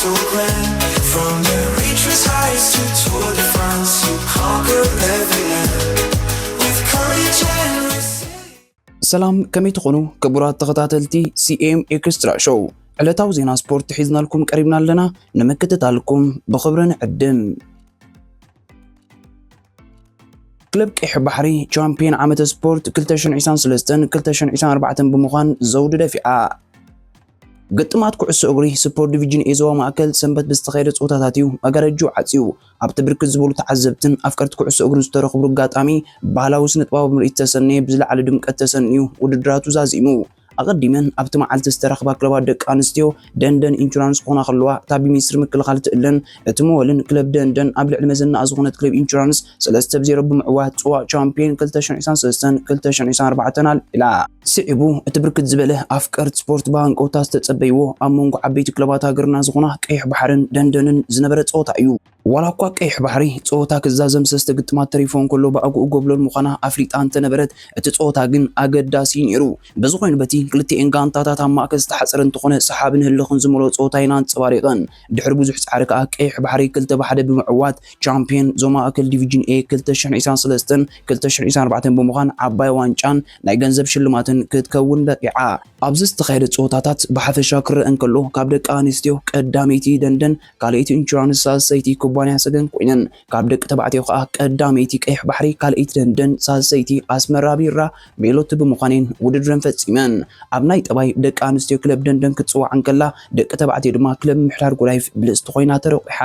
From the reaches highest to Tour de France, you conquer every land with courage and resilience. ሰላም፣ ከመይ ትኾኑ ክቡራት ተኸታተልቲ ሲኤም ኤክስትራ ሾው? ዕለታዊ ዜና ስፖርት ሒዝናልኩም ቀሪብና ኣለና። ንምክትታልኩም ብኽብሪ ንዕድም። ክለብ ቀይሕ ባሕሪ ቻምፒዮን ዓመተ ስፖርት ክልተ ሽሕን ዕስራን ሰለስተን ክልተ ሽሕን ዕስራን ኣርባዕተን ብምዃን ዘውዲ ደፊዓ። ግጥማት ኩዕሶ እግሪ ስፖርት ዲቪዥን ኤ ዞባ ማእከል ሰንበት ብዝተኻየደ ፀወታታት እዩ መጋረጅኡ ዓፅዩ። ኣብቲ ብርክት ዝበሉ ተዓዘብትን ኣፍቀርቲ ኩዕሶ እግርን ዝተረኽብሉ ኣጋጣሚ፣ ባህላዊ ስነ-ጥበባዊ ምርኢት ተሰነየ ብዝለዓለ ድምቀት ተሰንዩ ውድድራቱ ዛዚሙ። ኣቐዲመን ኣብቲ መዓልቲ ዝተረኽባ ክለባት ደቂ ኣንስትዮ ደንደን ኢንሹራንስ ክኾና ከለዋ፣ እታ ብሚኒስትሪ ምክልኻል ትእለን እቲ መወልን ክለብ ደንደን ኣብ ልዕሊ መዘናኣ ዝኾነት ክለብ ኢንሹራንስ ሰለስተ ብ ዜሮ ብምዕዋት ፅዋእ ቻምፒዮን ክልተ ሽሕን ዕስራን ሰለስተን ክልተ ሽሕን ዕስራን ኣርባዕተን ኣልዒላ። ስዒቡ እቲ ብርክት ዝበለ ኣፍቀርቲ ስፖርት ብሃንቀውታ ዝተጸበይዎ ኣብ መንጎ ዓበይቲ ክለባት ሃገርና ዝኾና ቀይሕ ባሕርን ደንደንን ዝነበረ ጸወታ እዩ። ዋላ እኳ ቀይሕ ባሕሪ ጸወታ ክዛዘም ሰለስተ ግጥማት ተሪፎ እንከሎ ብኣግኡ ጎብለል ምዃና ኣፍሊጣ እንተነበረት፣ እቲ ጸወታ ግን ኣገዳሲ እዩ ነይሩ። በዚ ኮይኑ በቲ ክልቲኤን ጋንታታት ኣብ ማእከል ዝተሓጸረ እንተኾነ ሰሓብን ህልኽን ዝመልኦ ጸወታ ኢና ኣንጸባሪቐን። ድሕሪ ብዙሕ ጻዕሪ ከኣ ቀይሕ ባሕሪ ክልተ ብ ሓደ ብምዕዋት ቻምፒዮን ዞባ ማእከል ዲቪዥን ኤ ክልተ ሽሕን ዕስራን ሰለስተን ክልተ ሽሕን ዕስራን ኣርባዕተን ብምዃን ዓባይ ዋንጫን ናይ ገንዘብ ሽልማትን ክትከውን በቒዓ። ኣብዚ ዝተኻየደ ጸወታታት ብሓፈሻ ክረአ እንከሎ፣ ካብ ደቂ ኣንስትዮ ቀዳመይቲ ደንደን፣ ካልኣይቲ ኢንሹራንስ፣ ሳልሰይቲ ኩባንያ ሰገን ኮይነን፣ ካብ ደቂ ተባዕትዮ ከኣ ቀዳመይቲ ቀይሕ ባሕሪ፣ ካልኣይቲ ደንደን፣ ሳልሰይቲ ኣስመራ ቢራ ሜሎቲ ብምዃነን ውድድረን ፈጺመን። ኣብ ናይ ጠባይ ደቂ ኣንስትዮ ክለብ ደንደን ክትጽዋዕ እንከላ፣ ደቂ ተባዕትዮ ድማ ክለብ ምምሕዳር ጎላይፍ ብልጽቲ ኮይና ተረቑሓ።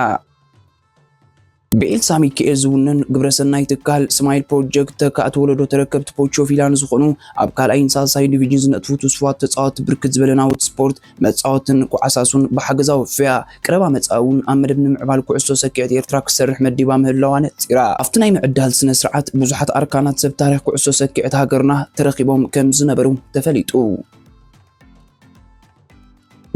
ብኤልሳ ሚካኤል ዝውነን ግብረሰናይ ትካል ስማይል ፕሮጀክት ተካእቲ ወለዶ ተረከብቲ ፖቾ ፊላ ንዝኾኑ ኣብ ካልኣይን ሳልሳይን ዲቪዥን ዝነጥፉ ትስፉዋት ተጻወትቲ ብርክት ዝበለ ናውቲ ስፖርት፣ መጻወትን ኳዕሳሱን ብሓገዝ ኣወፍያ። ቀረባ መጻኢ እውን ኣብ መደብ ንምዕባል ኩዕሶ ሰኪዐት ኤርትራ ክሰርሕ መዲባ ምህላዋ ነጺራ። ኣብቲ ናይ ምዕዳል ስነ ስርዓት ብዙሓት ኣርካናት ሰብ ታሪኽ ኩዕሶ ሰኪዐት ሃገርና ተረኺቦም ከም ዝነበሩ ተፈሊጡ።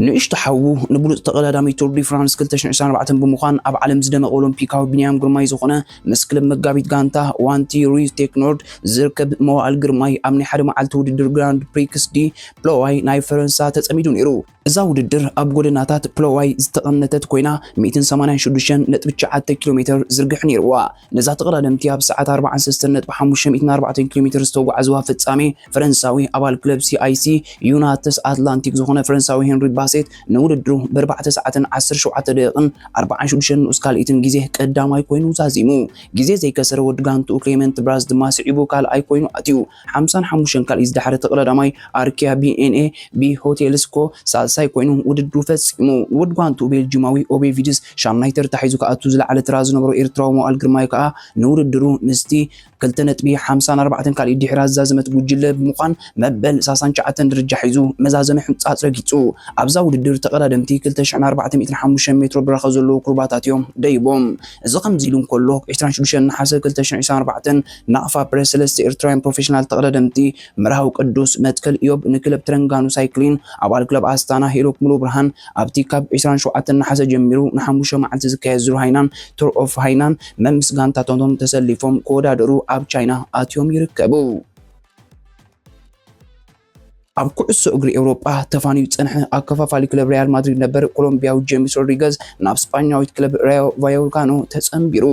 ንእሽቶ ሓዉ ንብሉጽ ተቐዳዳሚ ቱር ዲ ፍራንስ ክልተ ሽሕን ዕስራን ኣርባዕተን ብምዃን ኣብ ዓለም ዝደመቐ ኦሎምፒካዊ ብንያም ግርማይ ዝኾነ ምስ ክለብ መጋቢት ጋንታ ዋንቲ ሩዝ ቴክኖርድ ዝርከብ መዋእል ግርማይ ኣብ ናይ ሓደ መዓልቲ ውድድር ግራንድ ፕሪክስ ዲ ፕሎዋይ ናይ ፈረንሳ ተጸሚዱ ነይሩ። እዛ ውድድር ኣብ ጎደናታት ፕሎዋይ ዝተቐነተት ኮይና ሚእትን ሰማንያን ሽዱሽተን ነጥቢ ትሽዓተ ኪሎ ሜትር ዝርግሕ ነይርዋ። ነዛ ተቐዳደምቲ ኣብ ሰዓት ኣርባዓን ሰለስተን ነጥቢ ሓሙሽተ ሚእትን ኣርባዕተን ኪሎ ሜትር ዝተጓዕዝዋ ፍጻሜ ፈረንሳዊ ኣባል ክለብ ሲኣይሲ ዩናተስ ኣትላንቲክ ዝኾነ ፈረንሳዊ ሄንሪ ባሴት ንውድድሩ ብኣርባዕተ ሰዓትን ዓሰርተ ሸውዓተ ደቂቕን ኣርባዓን ሽዱሽተን ንኡስ ካልኢትን ግዜ ቀዳማይ ኮይኑ ዛዚሙ። ግዜ ዘይከሰረ ወዲ ጋንትኡ ክሌመንት ብራዝ ድማ ስዒቡ ካልኣይ ኮይኑ ኣትዩ። ሓምሳን ሓሙሽተን ካልኢት ዝደሓረ ተቐዳዳማይ ኣርኪያ ቢኤንኤ ቢ ሆቴልስኮ ሳልሳይ ኮይኑ ውድድሩ ፈጺሙ። ወዲ ጋንትኡ ቤልጂማዊ ኦቤ ቪድስ ሻምናይ ተርታ ሒዙ ክኣቱ ዝለዓለ ተራ ዝነበሮ ኤርትራዊ መዋእል ግርማይ ከኣ ንውድድሩ ምስቲ ክልተ ነጥቢ ሓምሳን ኣርባዕተን ካልኢት ድሒራ ዝዛዘመት ጉጅለ ብምዃን መበል ሰላሳን ትሽዓተን ደረጃ ሒዙ መዛዘሚ ሕንጻጽ ረጊጹ። ኣብዛ ውድድር ተቐዳደምቲ ክልተ ሽሕን ኣርባዕተ ሚእትን ሓሙሽተን ሜትሮ ብራኸ ዘለዉ ኩርባታት እዮም ደይቦም። እዚ ከምዚ ኢሉ እንከሎ፣ ዕስራን ሽዱሽተን ነሓሰ ክልተ ሽሕን ዕስራን ኣርባዕተን ናቕፋ ፕሬስ ሰለስተ ኤርትራውያን ፕሮፌሽናል ተቐዳደምቲ መርሃዊ ቅዱስ፣ መትከል ኢዮብ ንክለብ ተረንጋኑ ሳይክሊን ኣባል ክለብ ኣስታና ሄኖክ ሙሉ ብርሃን ኣብቲ ካብ ዕስራን ሸውዓተን ነሓሰ ጀሚሩ ንሓሙሽተ መዓልቲ ዝካየድ ዙር ሃይናን ቱር ኦፍ ሃይናን መምስ ጋንታታቶም ተሰሊፎም ክወዳደሩ ኣብ ቻይና ኣትዮም ይርከቡ። ኣብ ኩዕሶ እግሪ ኤውሮጳ ተፋንዩ ዝጸንሐ ኣከፋፋሊ ክለብ ሪያል ማድሪድ ነበር ኮሎምቢያዊ ጄምስ ሮድሪገዝ ናብ ስጳኛዊት ክለብ ራዮ ቫዮካኖ ተጸንቢሩ።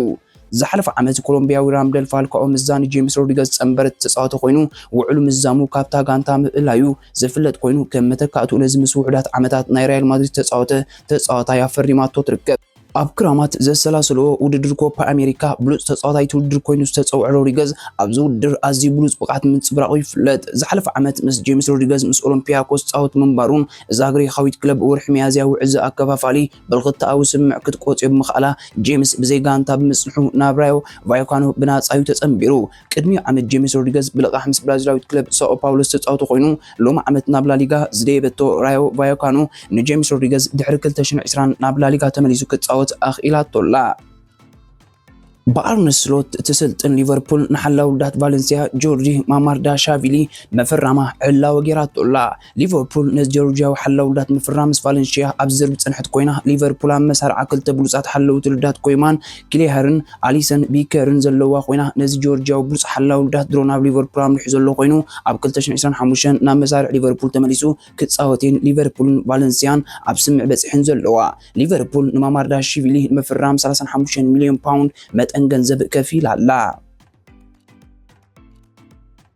ዝሓለፈ ዓመት ኮሎምቢያዊ ራምደል ፋልካኦ ምስዛ ንጄምስ ሮድሪገዝ ዝጸንበረት ተጻዋቲ ኮይኑ ውዕሉ ምዛሙ ካብታ ጋንታ ምእላዩ ዝፍለጥ ኮይኑ፣ ከም መተካእትኡ ነዚ ምስ ውሑዳት ዓመታት ናይ ሪያል ማድሪድ ተጻወተ ተጻዋታይ ኣፈሪማቶ ትርከብ። ኣብ ክራማት ዘሰላሰልዎ ውድድር ኮፓ ኣሜሪካ ብሉጽ ተጻዋታይ እቲ ውድድር ኮይኑ ዝተጸውዐ ሮድሪገዝ ኣብዚ ውድድር ኣዝዩ ብሉጽ ብቕዓት ምንጽብራቑ ይፍለጥ። ዝሓለፈ ዓመት ምስ ጄምስ ሮድሪገዝ ምስ ኦሎምፒያኮስ ጻወት ምንባሩን እዛ ግሪኻዊት ክለብ ወርሒ ሚያዝያ ውዕል ዝኣከፋፋሊ ብልኽተኣዊ ስምምዕ ክትቆጽዮ ብምኽኣላ ጄምስ ብዘይ ጋንታ ብምጽንሑ ናብ ራዮ ቫዮካኖ ብናጻ እዩ ተጸንቢሩ። ቅድሚ ዓመት ጄምስ ሮድሪገዝ ብልቓሕ ምስ ብራዚላዊት ክለብ ሳኦ ፓውሎ ዝተጻወተ ኮይኑ ሎሚ ዓመት ናብ ላሊጋ ዝደየበቶ ራዮ ቫዮካኖ ንጄምስ ሮድሪገዝ ድሕሪ ክልተ ሽሕን ዕስራን ናብ ላሊጋ ተመሊሱ ክጻወት ኣኽኢላቶ ኣላ። ብኣርነ ስሎት እትስልጥን ሊቨርፑል ንሓላው ውዳት ቫለንሲያ ጆርጂ ማማርዳሻቪሊ ምፍራማ ዕላዊ ጌራቶ ኣላ። ሊቨርፑል ነዚ ጆርጂያዊ ሓላው ውዳት ምፍራም ምስ ቫለንሲያ ኣብ ዝርብ ዝጸንሐት ኮይና፣ ሊቨርፑል ኣብ መሳርዓ ክልተ ብሉጻት ሓለውቲ ውዳት ኮይማን ክሌሃርን ኣሊሰን ቢከርን ዘለዋ ኮይና፣ ነዚ ጆርጂያዊ ብሉጽ ሓላው ውዳት ድሮ ናብ ሊቨርፑል ኣምሪሑ ዘሎ ኮይኑ፣ ኣብ ክልተ ሽሕን ዕስራን ሓሙሽተን ናብ መሳርዕ ሊቨርፑል ተመሊሱ ክጻወትን ሊቨርፑልን ቫለንሲያን ኣብ ስምዕ በጺሕን ዘለዋ። ሊቨርፑል ንማማርዳሽቪሊ ንምፍራም ሰላሳን ሓሙሽተን ሚልዮን ፓውንድ መጠን ገንዘብ ከፊላ ኣላ።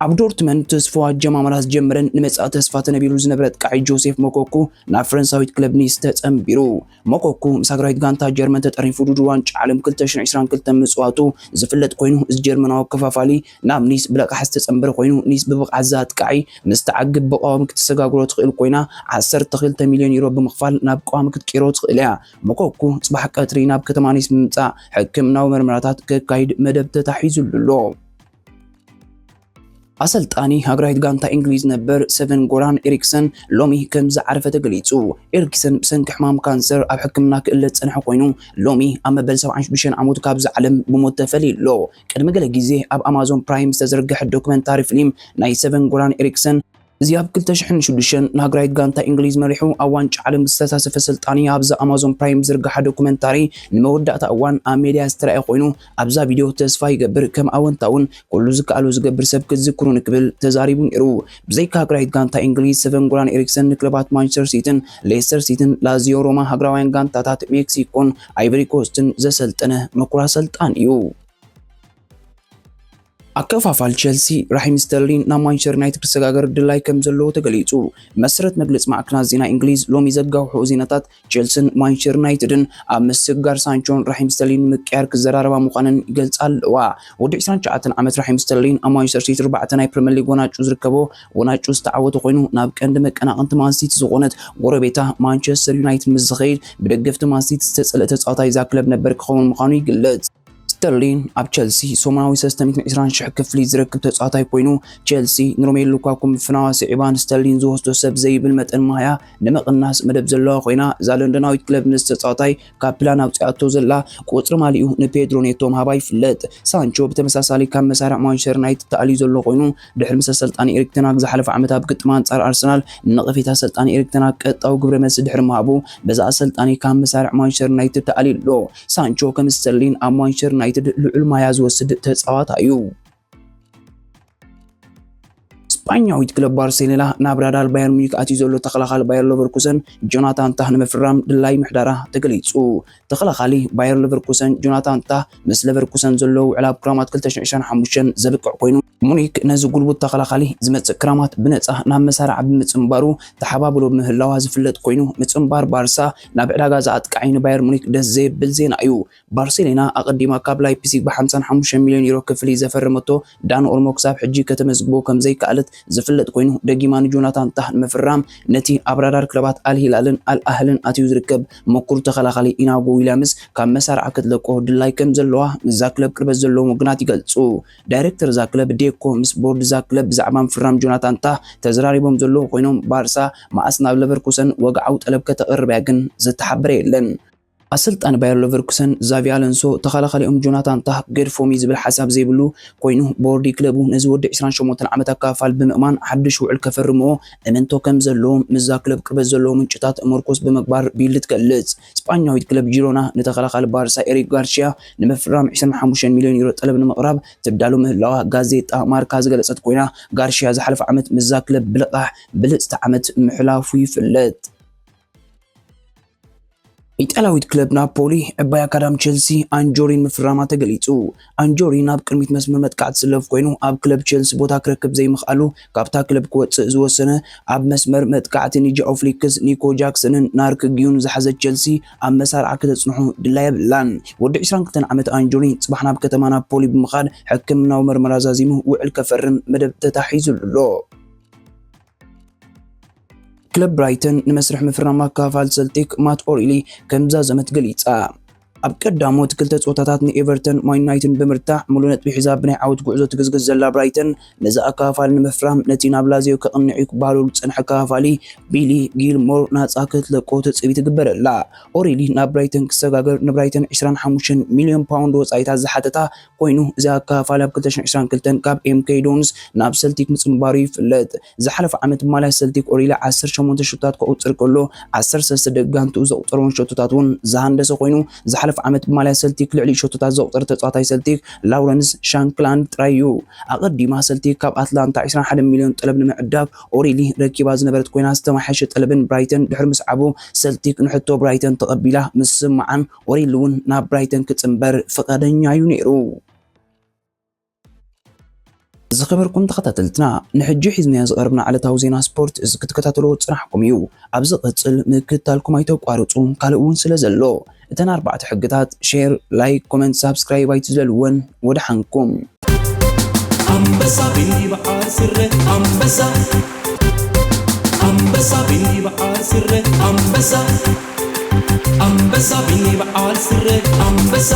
ኣብ ዶርትመንድ ተስፋ ኣጀማምራ ዝጀመረን ንመጻኢ ተስፋ ተነቢሩ ዝነበረ ኣጥቃዒ ጆሴፍ ሞኮኩ ናብ ፈረንሳዊት ክለብ ኒስ ተጸንቢሩ። ሞኮኩ ምስ ሃገራዊት ጋንታ ጀርመን ተጠሪፉ ውድድር ዋንጫ ዓለም ክልተ ሽሕን ዕስራን ክልተን ምጽዋቱ ዝፍለጥ ኮይኑ፣ እዚ ጀርመናዊ ኣከፋፋሊ ናብ ኒስ ብለቃሕ ዝተጸንበረ ኮይኑ፣ ኒስ ብብቕዓት እዚ ኣጥቃዒ ምስ ትዓግብ ብቀዋሚ ክትሰጋግሮ ትኽእል ኮይና፣ ዓሰርተ ክልተ ሚልዮን ዩሮ ብምኽፋል ናብ ቀዋሚ ክትቅይሮ ትኽእል እያ። ሞኮኩ ጽባሕ ቀትሪ ናብ ከተማ ኒስ ብምምጻእ ሕክምናዊ መርመራታት ከካይድ መደብ ተታሒዙሉ ኣሎ። ኣሰልጣኒ ሃገራዊት ጋንታ እንግሊዝ ነበር ሰቨን ጎራን ኤሪክሰን ሎሚ ከም ዝዓረፈ ተገሊጹ። ኤሪክሰን ብሰንኪ ሕማም ካንሰር ኣብ ሕክምና ክእለ ዝጸንሐ ኮይኑ፣ ሎሚ ኣብ መበል ሰብዓን ሽዱሽተን ዓመቱ ካብዚ ዓለም ብሞት ተፈልዩ ኣሎ። ቅድሚ ገለ ግዜ ኣብ ኣማዞን ፕራይም ዝተዘርግሐ ዶክመንታሪ ፊልም ናይ ሰቨን ጎራን ኤሪክሰን፣ እዚ ኣብ ክልተ ሽሕን ሽዱሽተን ንሃገራዊት ጋንታ እንግሊዝ መሪሑ ኣብ ዋንጫ ዓለም ዝተሳተፈ ኣሰልጣኒ፣ ኣብዚ ኣማዞን ፕራይም ዝርግሓ ዶክመንታሪ ንመወዳእታ እዋን ኣብ ሜድያ ዝተራእየ ኮይኑ፣ ኣብዛ ቪድዮ ተስፋ ይገብር ከም ኣወንታውን ኩሉ ዝከኣሎ ዝገብር ሰብ ክትዝክሩኒ ክብል ተዛሪቡ ነይሩ። ብዘይካ ሃገራዊት ጋንታ እንግሊዝ፣ ሰቨን ጎራን ኤሪክሰን ንክለባት ማንቸስተር ሲቲን ሌስተር ሲቲን ላዚዮ ሮማ ሃገራውያን ጋንታታት ሜክሲኮን ኣይቨሪ ኮስትን ዘሰልጠነ ምኩር ኣሰልጣኒ እዩ። ኣከፋፋል ቸልሲ ራሂም ስተርሊን ናብ ማንቸስተር ዩናይትድ ክሰጋገር ድላይ ከም ዘለዎ ተገሊጹ። መሰረት መግለጺ ማዕከናት ዜና እንግሊዝ ሎሚ ዘጋውሑ ዜናታት፣ ቸልስን ማንቸስተር ዩናይትድን ኣብ ምስግጋር ሳንቾን ራሂም ስተርሊን ንምቅያር ክዘራረባ ምዃነን ይገልጻ ኣለዋ። ወዲ ዕስራን ትሽዓተን ዓመት ራሂም ስተርሊን ኣብ ማንቸስተር ሲቲ ኣርባዕተ ናይ ፕሪምየር ሊግ ዋንጫ ዝርከቦ፣ ዋንጫ ዝተዓወተ ኮይኑ፣ ናብ ቀንዲ መቀናቕንቲ ማን ሲቲ ዝኾነት ጎረቤታ ማንቸስተር ዩናይትድ ምስ ዝኸይድ፣ ብደገፍቲ ማን ሲቲ ዝተጸልአ ተጻዋታይ እዛ ክለብ ነበር ክኸውን ምዃኑ ይግለጽ። ስተርሊን ኣብ ቸልሲ ሰሙናዊ ሰለስተ ሚእትን ዕስራን ሽሕ ክፍሊት ዝረክብ ተጻዋታይ ኮይኑ፣ ቸልሲ ንሮሜሉ ሉካኩ ምፍናዋ ስዒባ ንስተርሊን ዝወስዶ ሰብ ዘይብል መጠን ማህያ ንምቕናስ መደብ ዘለዋ ኮይና፣ እዛ ለንደናዊት ክለብ ነዚ ተጻዋታይ ካብ ፕላን ኣውጺኣቶ ዘላ፣ ቁጽሪ ማሊኡ ንፔድሮ ኔቶ ምሃባ ይፍለጥ። ሳንቾ ብተመሳሳሊ ካብ መሳርዕ ማንቸስተር ዩናይትድ ተኣልዩ ዘሎ ኮይኑ፣ ድሕሪ ምስ ኣሰልጣኒ ኤሪክ ተን ሃግ ዝሓለፈ ዓመት ኣብ ግጥም ኣንጻር ኣርሰናል ንነቐፌታ ኣሰልጣኒ ኤሪክ ተን ሃግ ቀጥታዊ ግብረ መልሲ ድሕሪ ምሃቡ፣ በዚ ኣሰልጣኒ ካብ መሳርዕ ማንቸስተር ዩናይትድ ተኣልዩ ኣሎ። ሳንቾ ከም ስተርሊን ኣብ ማንቸስተር ዩናይትድ ልዑል ማያ ዝወስድ ተጻዋታይ እዩ። ስጳኛዊት ክለብ ባርሴሎና ናብ ራዳር ባየር ሙኒክ ኣትዩ ዘሎ ተኸላኻሊ ባየር ሌቨርኩሰን ጆናታን ታህ ንምፍራም ድላይ ምሕዳራ ተገሊጹ። ተኸላኻሊ ባየር ሌቨርኩሰን ጆናታን ታህ ምስ ሌቨርኩሰን ዘለዎ ውዕል ኣብ ክራማት ክልተ ሽሕን ዕስራን ሓሙሽተን ዘብቅዕ ኮይኑ፣ ሙኒክ ነዚ ጉልቡት ተኸላኻሊ ዝመጽእ ክራማት ብነጻ ናብ መሳርዓ ብምጽንባሩ ተሓባብሎ ምህላዋ ዝፍለጥ ኮይኑ፣ ምጽንባር ባርሳ ናብ ዕዳጋ እዚ ኣጥቃዒ ንባየር ሙኒክ ደስ ዘየብል ዜና እዩ። ባርሴሎና ኣቐዲማ ካብ ላይፕሲግ ብ ሓምሳን ሓሙሽተን ሚልዮን ዩሮ ክፍሊት ዘፈረመቶ ዳን ኦልሞ ክሳብ ሕጂ ከተመዝግቦ ከም ዘይከኣለት ዝፍለጥ ኮይኑ፣ ደጊማ ንጆናታን ታህ ንምፍራም ነቲ ኣብ ራዳር ክለባት ኣል ሂላልን ኣል ኣህልን ኣትዩ ዝርከብ ምኩር ተኸላኻሊ ኢናጎ ዊልያምስ ካብ መሳርዓ ክትለቆ ድላይ ከም ዘለዋ ምስዛ ክለብ ቅርበት ዘለዎም ወገናት ይገልጹ። ዳይሬክተር እዛ ክለብ ዴኮ ምስ ቦርድ እዛ ክለብ ብዛዕባ ምፍራም ጆናታን ታህ ተዘራሪቦም ዘለዉ ኮይኖም፣ ባርሳ መኣስ ናብ ለቨርኩሰን ወግዓዊ ጠለብ ከተቕርብ እያ ግን ዝተሓበረ የለን። ኣሰልጣኒ ባየር ሌቨርኩሰን ዛቪ ኣሎንሶ፣ ተኸላኻሊኦም ጆናታን ታህ ገድፎም እዩ ዝብል ሓሳብ ዘይብሉ ኮይኑ፣ ቦርዲ ክለቡ ነዚ ወዲ ዕስራን ሸሞንተን ዓመት ኣካፋል ብምእማን ሓድሽ ውዕል ከፈርምዎ እምንቶ ከም ዘለዎም ምስዛ ክለብ ቅርበት ዘለዎም ምንጭታት ምርኩስ ብምግባር ቢልድ ትገልጽ። ስጳኛዊት ክለብ ጂሮና ንተኸላኻሊ ባርሳ ኤሪክ ጋርሺያ ንምፍራም ዕስራን ሓሙሽተን ሚልዮን ዩሮ ጠለብ ንምቕራብ ትዳሎ ምህላዋ ጋዜጣ ማርካ ዝገለጸት ኮይና፣ ጋርሺያ ዝሓለፈ ዓመት ምስዛ ክለብ ብልቓሕ ብልጽቲ ዓመት ምሕላፉ ይፍለጥ። ኢጣልያዊት ክለብ ናፖሊ ዕባይ ኣካዳሚ ቸልሲ ኣንጆሪን ምፍራማ ተገሊጹ። ኣንጆሪ ናብ ቅድሚት መስመር መጥቃዕቲ ዝስለፍ ኮይኑ፣ ኣብ ክለብ ቸልሲ ቦታ ክረክብ ዘይምኽኣሉ ካብታ ክለብ ክወጽእ ዝወሰነ፣ ኣብ መስመር መጥቃዕቲ ንጃኦ ፍሊክስ፣ ኒኮ ጃክሰንን ናርክ ጊዩን ዝሓዘት ቸልሲ ኣብ መሳርዓ ከተጽንሖ ድላይ የብላን። ወዲ ዕስራን ክልተን ዓመት ኣንጆሪ ጽባሕ ናብ ከተማ ናፖሊ ብምኻድ ሕክምናዊ መርመራ ዛዚሙ ውዕል ከፈርም መደብ ተታሒዙሉ ኣሎ። ክለብ ብራይተን ንመስርሕ ምፍራም ኣካፋል ሰልቲክ ማት ኦሪሊ ከም ዛዘመት ገሊጻ። ኣብ ቀዳሞት ክልተ ጸወታታት ንኤቨርተን ማን ዩናይትድን ብምርታዕ፣ ሙሉ ነጥቢ ሒዛ ብናይ ዓወት ጉዕዞ ትግዝግዝ ዘላ ብራይተን፣ ነዚ ኣከፋፋሊ ንምፍራም ነቲ ናብ ላዚዮ ከቕንዕ እዩ ክበሃሉ ዝጸንሐ ኣከፋፋሊ ቢሊ ጊልሞር ናጻ ክትለቆ ትጽቢት ይግበረላ። ኦሪሊ ናብ ብራይተን ክሰጋገር ንብራይተን ዕስራን ሓሙሽተን ሚልዮን ፓውንድ ወጻኢታት ዝሓተታ ኮይኑ፣ እዚ ኣከፋፋሊ ኣብ ክልተ ሽሕን ዕስራን ክልተን ካብ ኤምኬ ዶንስ ናብ ሰልቲክ ምጽንባሩ ይፍለጥ። ዝሓለፈ ዓመት ማልያ ሰልቲክ ኦሪሊ ዓሰርተ ሸሞንተ ሸቶታት ከቑጽር ከሎ፣ ዓሰርተ ሰለስተ ደጋንትኡ ዘቑጸረውን ሸቶታት እውን ዝሃንደሰ ኮይኑ፣ ዝሓለፈ ዓመት ማልያ ሰልቲክ ልዕሊ ሸቶታት ዘቑጸረ ተጻዋታይ ሰልቲክ ላውረንስ ሻንክላንድ ጥራይ እዩ። ኣቐዲማ ሰልቲክ ካብ ኣትላንታ ዕስራን ሓደን ሚልዮን ጠለብ ንምዕዳግ ኦሪሊ ረኪባ ዝነበረት ኮይና፣ ዝተማሓየሸ ጠለብን ብራይተን ድሕሪ ምስዓቡ፣ ሰልቲክ ንሕቶ ብራይተን ተቐቢላ ምስማዓን፣ ኦሪሊ እውን ናብ ብራይተን ክጽንበር ፍቓደኛ እዩ ነይሩ። ዝኸበርኩም ተኸታተልትና፣ ንሕጂ ሒዝናዮ ዝቐረብና ዕለታዊ ዜና ስፖርት እዚ ክትከታተልዎ ዝጸናሕኩም እዩ። ኣብ ዝቕጽል ምክትታልኩም ኣይተቋርጹ፣ ካልእ እውን ስለ ዘሎ። እተን ኣርባዕተ ሕግታት፣ ሼር፣ ላይክ፣ ኮመንት፣ ሳብስክራይብ ኣይትዝለልወን። ወደሓንኩም። ኣንበሳ ቢኒ በዓል ስረ ኣንበሳ፣ ኣንበሳ ቢኒ በዓል ስረ ኣንበሳ፣ ኣንበሳ ቢኒ በዓል ስረ ኣንበሳ።